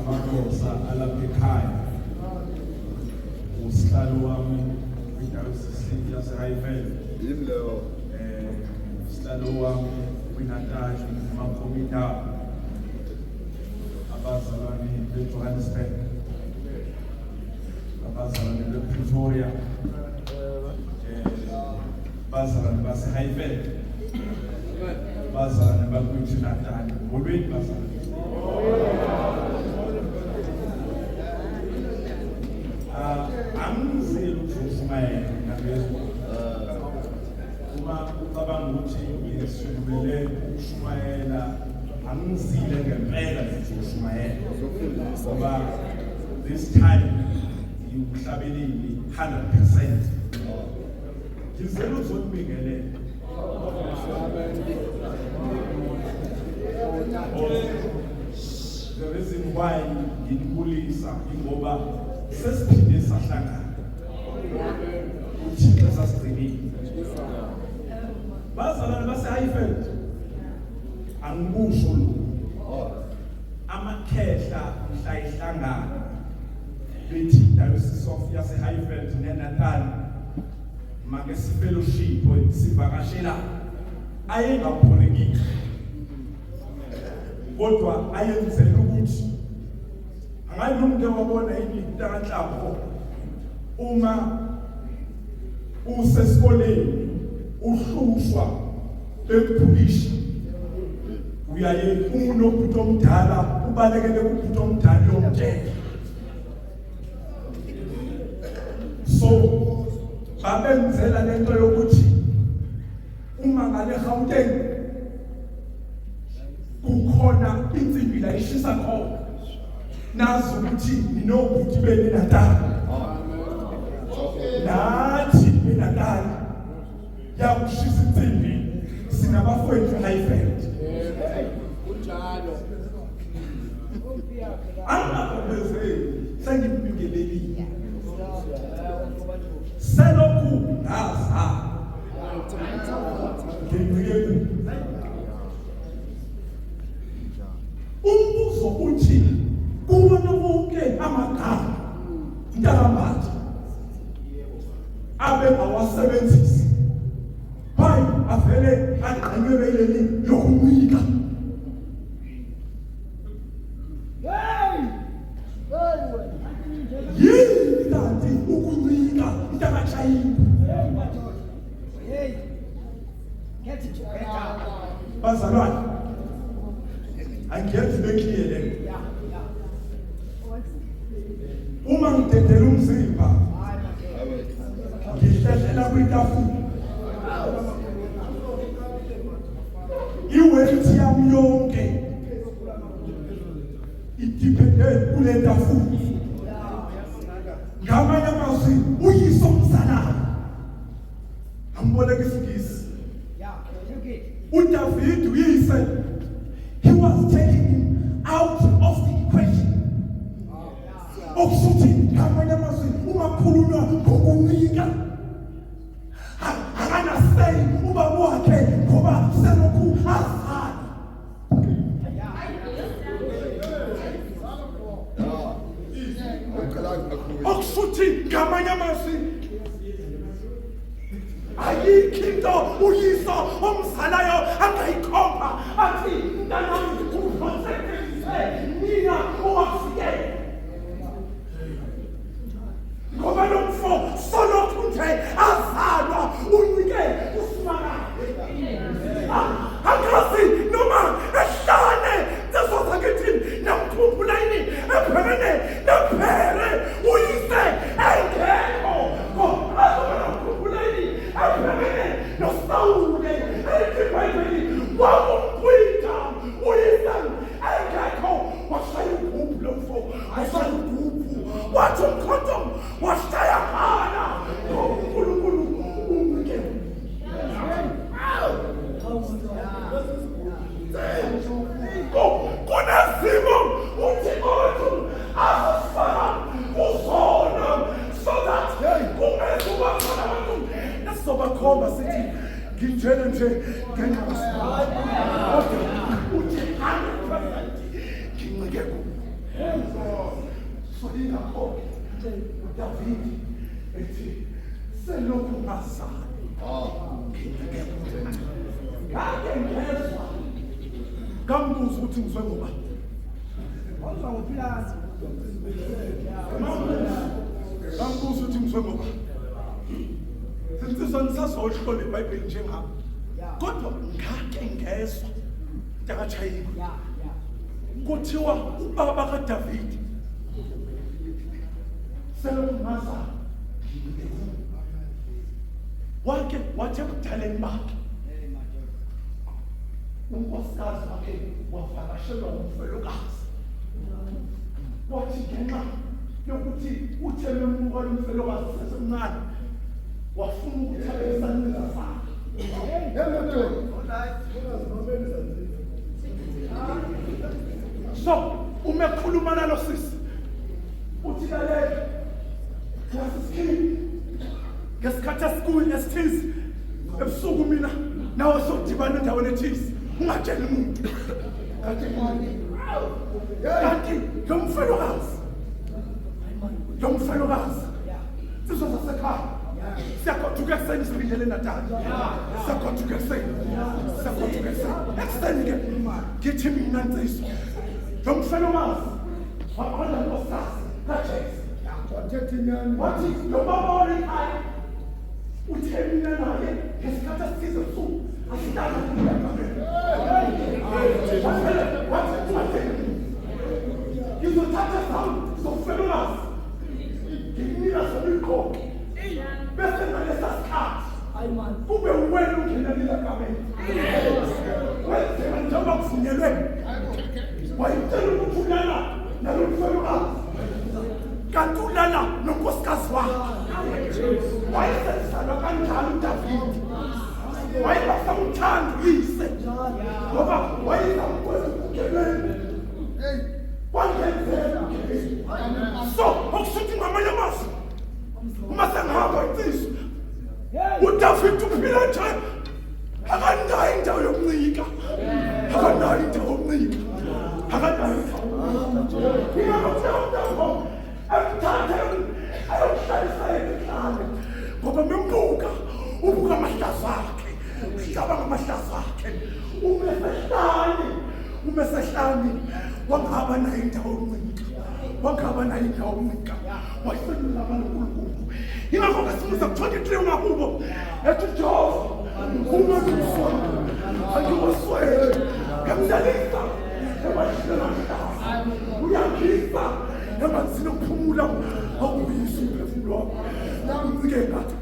Amagosa alapha ekhaya, usihlalo wami kwidayosisi yaseHighveld. Yimi leyo. Usihlalo wami kwiNatal namakomiti abo, abazalwane beJohannesburg, abazalwane bePretoria, bazalwane baseHighveld, bazalwane bakwethu Natal, molweni bazalwane. Ah, angizeli ukuzoshumayela ngiyezwa. Uma ucabanga ukuthi ngisukumele ukushumayela, angizile ngempela ngizoshumayela. Uzofundisa. Ngoba this time ngiwuhlabeleli 100%. Ngizele ukuzonibingelela. The reason why nginibulisa ingoba sesiphinde sahlangana. UThixo sasigcinile. Bazalwane base-Highveld, angikusho lokhu. Amakhehla mhla ihlangana bethi Diocese of yase-Highveld neNatal make sifellowship sivakashela, ayengapholekile kodwa ayenzela ukuthi angayi umuntu wabona yini intanhlambo uma usesikoleni uhlushwa bekubhulisha, uyaye unobhuti omdala ubalekele kubhuti omdala uyomtshela. So babenzela lento yokuthi uma ngale Gauteng kukhona insimbi la ishisa khona, nazi ukuthi ninobhuti beni Natal, nathi eNatal yakushisa insimbi sinabafowethu Highveld. Kunjalo. Angingabophezeli, sengikubingelelile selokhu ngaza ngincike ku umbuzo uthi kuwona wonke amagama ntakambatha abe ngawasebenzisi hayi avele agqanyelwe ileli lokuncika. Yini kanti ukuncika ntakatshayini? Hey. Get it together. Bazalwane, angiyenzi bekliye le. Uma ngidedela umzimba ngihlehlela kwitafula, iwealth yami yonke idepende kule tafula. Ngamanye amazwi, uyise omzalayo amboleka isiNgisi. Yeah, look it. uDavid uyise, he was taking him out of the equation. Okusuthi ngamanye amazwi, uma kukhulunywa ngokuncika, akanasay ubaba wakhe ngoba selokhu azalwa. Okushuthi ngamanye amazwi, ayikho into uyise omzalayo angayikhomba athi, "Mntanami, uprotectise mina owakufikela," ngoba lo mfo solokhu nje azalwa uncike uSimakade. Angazi noma ehlane sesozakithi namkhumbula yini ebhekene nephere uyise engekho, azoba namkhumbula yini ebhekene noSawule elithi iBhayibheli wakumkwita uyise engekho, washaya ugubhu lo mfo, washaya ugubhu, wathi umkhonto washaya hala ngoba uNkulunkulu unike. Kunezimo uThixo wethu azosifaka kuzona so that kungezuba khona abantu esizobakhomba sithi nginjena nje ngenxa kaSimakade, kodwa uthi 100% ngincike kuwe. So ingakho-ke uDavidi ethi selokhu ngazalwa ngake ngezwa, ngambuza ukuthi ngizwe ngoba Wazwa ngoPilato. Ngambuza ukuthi ngizwe ngoba sinsizwa nisazohlola iBhayibheli njengami, kodwa ngake ngezwa mntakaTshayini kuthiwa ubaba kaDavidi selokhu ngazalwa wake wathi ebudaleni bakhe Hey madoda. Unkosikazi wakhe wavakashelwa umfelokazi, wathi ngenxa yokuthi uthe membuka lo mfelokazi sesemncane wafuna ukuthi abe isandla sakhe. Hey madoda. So uma ekhuluma nalo sisi uthi, "Lalela, yasisikhini ngesikhathi esikuyi esithize ebusuku, mina nawe sodibana endaweni ethize, ungatsheli umuntu, ungatsheli umuntu." Kanti lo mfelokazi, sizwe sasekhaya, siyagoduka ekuseni, siphindele eNatali, siyagoduka ekuseni, siyagoduka ekuseni, ekuseni-ke ngithi mina nsizwa, lo mfelokazi waqonda nkosikazi kaJesu. Wathetha inyani. Wathi lo baba walekhaya uthe mina naye ngesikhathi esithize ebusuku asihlale. Wathi, "Ungatsheli, ngizothatha zami zomfelokazi ngikunika zona uyigqoke, bese ngalesa sikhathi Hayi man. Kube wena ungena lilakameni wenzeka njengoba kuvunyelwe." Wayitshela ukuthi ulala nalo mfelokazi, kanti ulala nonkosikazi wakhe. Wayesezalwa kanjalo uDavidi, wayengasamthandi uyise ngoba wayezamkwenza ubugebengu. Kwangenzeka ubugebengu. So okusho ngamanye amazwi, uma sengihamba insizwa, uDavid uphila nje, akanayo indawo yokuncika, akanayo indawo yokuncika, akanayo indawo. Ingakho kuthiwa umntango emthathe ayomhlalisa yena ehlane, ngoba membuka ubuka amahlazo akhe, uhlaba ngamahlazo akhe. Uma esehlane, uma esehlane, wangaba nayo indawo yokuncika, wangaba nayo indawo yokuncika, wayesencika noNkulunkulu. Ingakho ngesimuza ku-23 umahubo ethi, "Jehova umelusi wami, angiwoswele, ngamlalisa emadlelweni aluhlaza, uyangisa emanzini okuphumula, awubuyisa umphefumulo wami uncike ngathi."